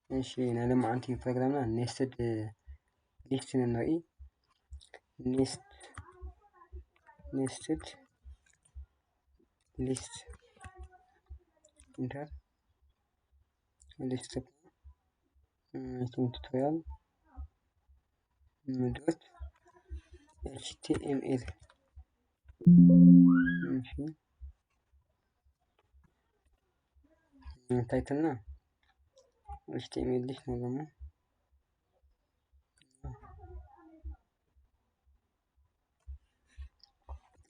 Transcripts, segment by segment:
እሺ፣ ናይ ሎማዓንቲ ፕሮግራምና nested list ንርኢ። Nest nested list enter list tutorial dot html። እሺ፣ እንታይ ትልና? html list ነው ደግሞ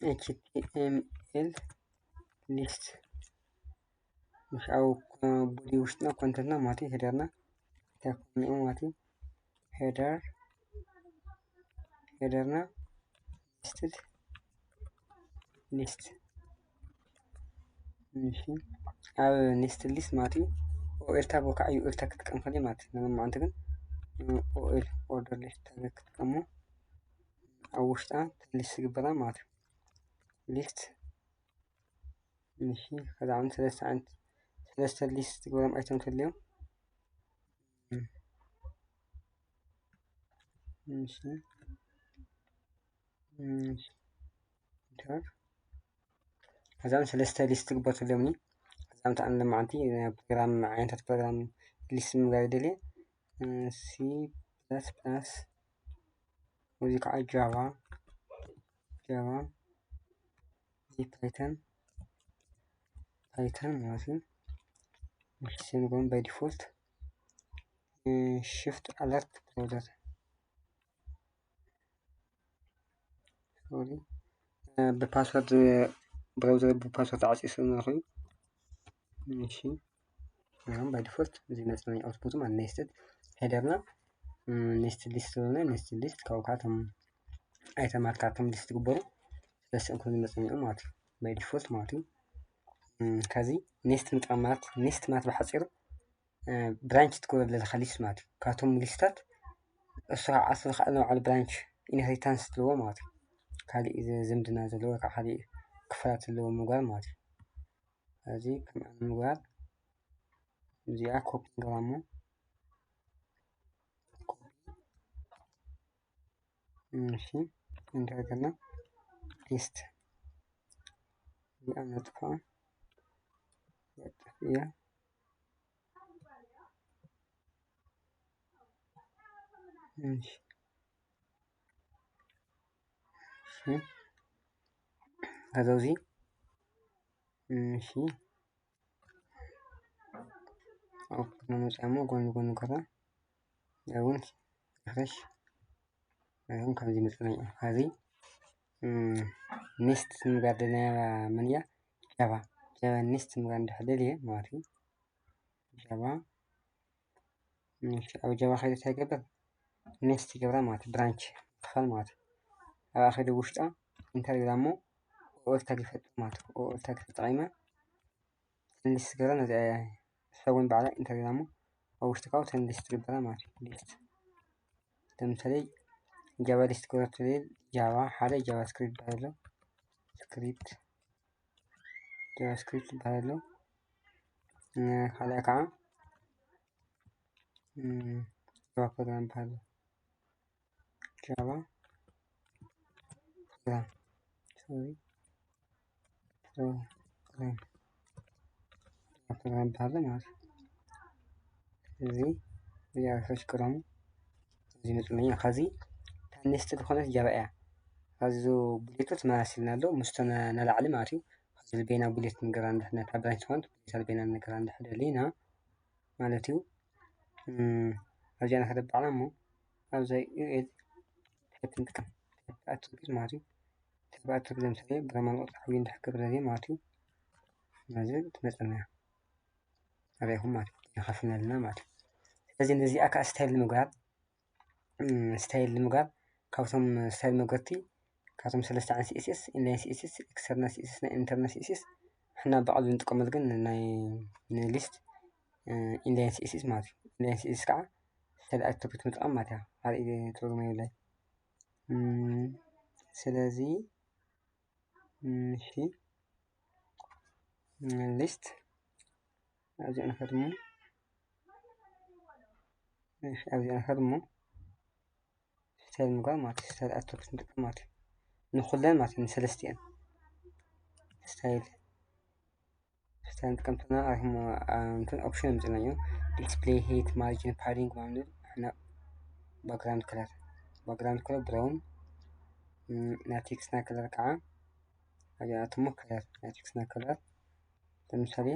html list። مش أو body ውሽጥና content ና ማለት እዩ። Header ና እንታይ ኮን ማለት እዩ። Header header ና nested list። እሺ፣ ኣብ nested list ማለት እዩ። OL tag ወካዕ UL tag ክትጥቀም ከለ ማለት እዩ። ንመዓንቲ ግን OL order list tag ክትጥቀሙ ኣብ ውሽጣ list ዝግበራ ማለት እዩ። List እሺ፣ ከዛ ዓም ሰለስተ ዓንት ሰለስተ list ዝግበሮም item ተልዮም። እሺ፣ እሺ፣ enter። ከዛም ሰለስተ list ክግበር ተልዮምኒ። ከዛም ተኣን ለማዓንቲ ፕሮግራም፣ ዓይነታት ፕሮግራም list ምግባር ይደልየ። C plus plus፣ እዚ ከዓ Java፣ Java፣ እዚ Python፣ Python ማለት እዩ። እሺ፣ ስንጎም by default shift alert browser፣ sorry፣ ብፓስወርድ፣ browser ብፓስወርድ ተዓፂዩ ስለዝኾነ። እሺ፣ አሁን by default እዚ መፅናኛ output ማለት nested header ና nested list ስለሆነ nested list ካብኡ ከዓ እቶም item ኣትካ ከም list ትግበሩ። ስለዚ እንኮ ዝመፅናኛ ማለት እዩ፣ by default ማለት እዩ። ከዚ nest ምጥቃም ማለት፣ nest ማለት ብሓፂሩ branch ትገብረሉ ዘለካ list ማለት እዩ። ካብቶም list ታት እሱ ካብ ዓርሱ ዝኸኣለ ንባዕሉ branch inheritance ዘለዎ ማለት እዩ። ካሊእ ዝምድና ዘለዎ ወይ ከዓ ካሊእ ክፋላት ዘለዎ ምግባር ማለት እዩ። እዚ ከም ምግባር እዚኣ copy ንገብራ እሞ እሺ፣ እንታይ ገና list እዚኣ ነጥፋ፣ ነጥፍ እያ። እሺ፣ እሺ፣ ከዛ እዚ እሺ፣ ኦፕ ነመፅያ እሞ ጎን ጎን ከዛ እውን refresh እውን ከምዚ መፅና እዩ። ከዚ nest ንምጋር ደለና መን እያ? Java። Java nest ንምጋር እንድሕር ደልየ ማለት እዩ። Java፣ እሺ፣ ኣብ Java ከይደ እንታይ ይገብር? Nest ይገብራ ማለት እዩ። Branch ክፋል ማለት እዩ። ኣብኣ ከይደ ውሽጣ enter ይብላ እሞ OL tag ይፈጥር ማለት እዩ። OL tag ተጠቒመ list ገብራ ነዚኣ እያ። እሳ እውን ባዕላ enter ይብላ እሞ ኣብ ውሽጢ ካብኡ list ትግበራ ማለት እዩ። List ለምሳሌ Java list ክገብር ትብል፣ Java ሓደ JavaScript ይበሃል ኣሎ። Script፣ JavaScript ይበሃል ኣሎ። ካልኣይ ከዓ Java program ይበሃል ኣሎ። Java program፣ sorry፣ program፣ Java program ይበሃል ኣሎ ማለት እዩ። እዚ እዚኣ refresh ክረሙ እዚ መፅመኛ ከዚ እታ nest ዝኾነት Java እያ። ከዚ ቡሌቱ ተመሳሲልና ኣሎ ምስቶ ነ-፣ ነላዕሊ ማለት እዩ። ከዚ በይና ቡሌት ንገራ እንድሕር ነታ branch ዝኾነት ቡሌት በይና ንገራ እንድሕር ደሊና ማለት እዩ። እም፣ ኣብዚኣ ንኸደባዕና እሞ ኣብዛ UL type ንጥቀም። Type attribute ማለት እዩ። Type attribute ለምሳሌ ብሮማን ቁፅሪ ሓዊ እንድሕር ክገብር ማለት እዩ። ነዚ ትመፅና እያ። ኣበይኹም ማለት እዩ። ይኸፍለልና ማለት እዩ። ስለዚ ነዚኣ ከዓ style ንምግባር፣ እም፣ style ንምግባር ካብቶም style መግበርቲ ካብቶም ሰለስተ ዓይነት CSS፣ inline CSS፣ external CSS፣ ናይ internal CSS፣ ንሕና ብቐልዱ ንጥቀመሉ ግን ናይ፣ ናይ list፣ እ፣ inline CSS ማለት እዩ። Inline CSS ከዓ style attribute ምጥቃም ማለት እያ። ካልእ ትርጉም የብላይ። እም፣ ስለዚ፣ እሺ፣ list ኣብዚ ንኸድሞ እሺ፣ ኣብዚኣ ንኸድ እሞ ስታይል ምግባር ማለት እዩ። ስታይል ኣት ቶፕስ ንጥቀም ማለት እዩ። ንኹለን ማለት እዩ፣ ንሰለስቲአን ስታይል ስታይል ንጥቀም ተለና ኣርህሞ እንትን ኦፕሽን ምፅና እዩ። ዲስፕሌይ ሄት ማርጂን ፓዲንግ ማለት ንሕና ባክግራውንድ ከለር ባክግራውንድ ከለር ብራውን ናይ ቴክስትና ከለር ከዓ ኣብዚኣትሞ ከለር ናይ ቴክስትና ከለር ለምሳሌ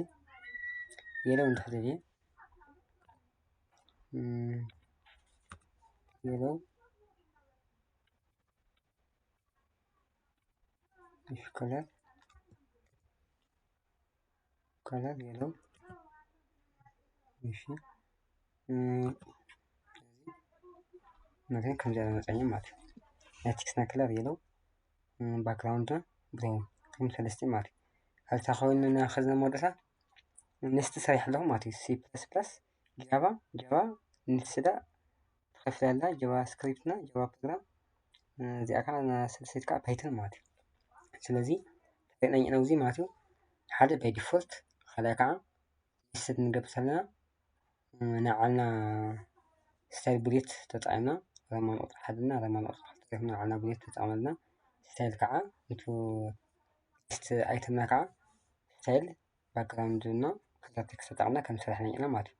የለው እንድሕር ደልየ የለው እሺ ከለር ከለር የለው እሺ መትን ከምዚኣ መፀኛ ማለት እዩ። ናይ ቴክስትና ከለር የለው ባክግራውንድ ብራውን ከም ሰለስተ ማለት እዩ። ካልሳ ኮይንና ከዚ መወደሳ ንስቲ ሰሪሕ ኣለኹ ማለት እዩ። ሲ ፕለስ ፕለስ ጃቫ ጃቫ ንስዳ ትኸፍል ኣላ ጃቫ ስክሪፕትና ጃቫ ፕሮግራም እዚኣ ከዓ ሰብሴት ከዓ ፓይተን ማለት እዩ። ስለዚ ተጠቅመኝ ነው እዚ ማለት እዩ። ሓደ ባይ ዲፎልት ካልኣይ ከዓ ሊስት ንገብር ኣለና ንዓልና ስታይል ቡሌት ተጠቂምና ረማን ቁፅሪ ሓደና ረማን ቁፅሪ ክልተ ንዓልና ቡሌት ተጠቅመልና ስታይል ከዓ ንቱ ሊስት ኣይተምና ከዓ ስታይል ባክግራውንድ እና ከለር ቴክስት ተጠቅምና ከም ሰራሕና ኢና ማለት እዩ።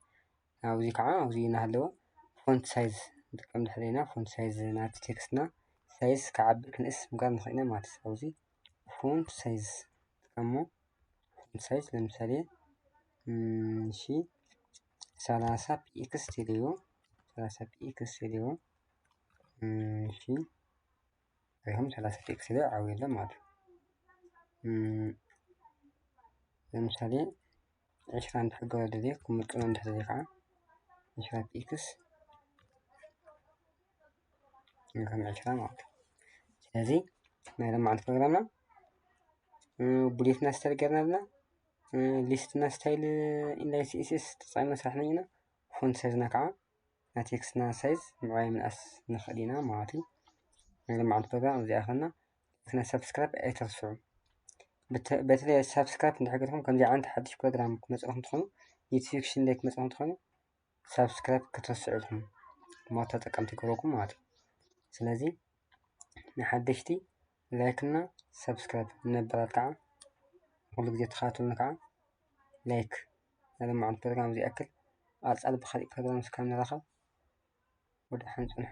ኣብዚ ከዓ ኣብዚ እናሃለወ ፎንት ሳይዝ ንጥቀም ድሕር ኢና ፎንት ሳይዝ ናቲ ቴክስትና ሳይዝ ክዓቢ ክንእስ ምግባር ንኽእል ኢና ማለት እዩ። ኣብዚ ፎንት ሳይዝ ንጥቀሞ ፎንት ሳይዝ ለምሳሌ እሺ ሰላሳ ፒኤክስ ቴሌዮ ሰላሳ ፒኤክስ ቴሌዮ እሺ ይኹም ሰላሳ ፒኤክስ ቴሌዮ ዓብዩ ኣሎ ማለት እዩ። ለምሳሌ ዕስራ እንድሕር ገበረ ደልየ ክምርጥኖ እንድሕር ደልየ ከዓ ዕስራ ፒኤክስ ከም ዕስራ ማለት እዩ። ስለዚ ናይ ሎማዓንቲ ፕሮግራምና ቡሌትና ስታይል ገርና ኣለና ሊስትና ስታይል ኢንላይን ሲኤስኤስ ተጠቂምና ስራሕና ኢና። ፎንት ሳይዝና ከዓ ናይ ቴክስትና ሳይዝ ምዕባይ ምንኣስ ንኽእል ኢና ማለት እዩ። ናይ ሎማዓንቲ ፕሮግራም እዚኣ ኸና ቴክስትና ሰብስክራይብ ኣይተርስዑ። በተለይ ሳብስክራይብ እንድሕር ገርኩም ከምዚ ዓንተ ሓድሽ ፕሮግራም ክመፅኹም ትኾኑ ኖቲፊኬሽን ላይ ክመፅኹም ትኾኑ ሳብስክራይብ ክትርስዑ ኢኹም ሞት ተጠቀምቲ ይገብረኩም ማለት እዩ። ስለዚ ንሓደሽቲ ላይክ እና ሰብስክራይብ ንነባራት ከዓ ኩሉ ግዜ ተኻተሉኒ ከዓ ላይክ ናይ ሎማዓንቲ ፕሮግራም እዚ ያክል ኣብ ፃል ብካሊእ ፕሮግራም እስካብ ንራኸብ ወደ ሓንፅንሑ